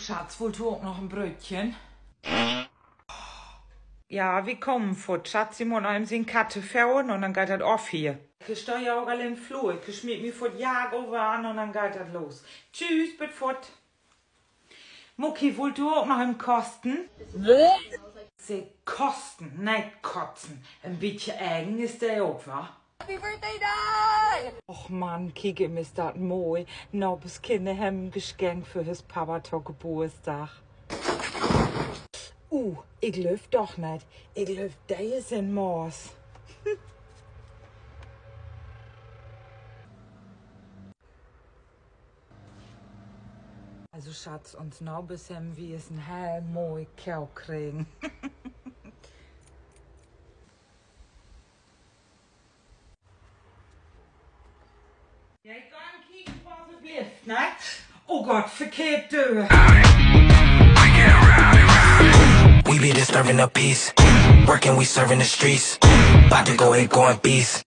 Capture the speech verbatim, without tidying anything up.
Schatz, wullt du ok noch en Brötchen? Ja, wi kamen foort. Schatzi mutt noch even sien Katt föhren un denn geiht dat of hier. Ik stah ja ok al in Floor. Ik smiet mi foort Jack över an un denn geiht dat los. Tschüss, bit foort. Mucki, wullt du ok noch even kosten? Se kosten, neet kotzen. En bietje egen is de ok, wa? Och Mann, kiek, is dat moi. Nabers Kinner hebben en Geschenk för hör Papa to Gebursdag. Uh, ik glööv doch neet. Ik glööv, de is in Maas. Also Schatz, uns Nabers hebben wi is en heel moi Koh kregen. Ja, ik gah kieken, wo se blifft, ne? Oh Gott, verkehrt Döör. We be disturbing the peace. Working, we serving the streets. About to go ape, going beast.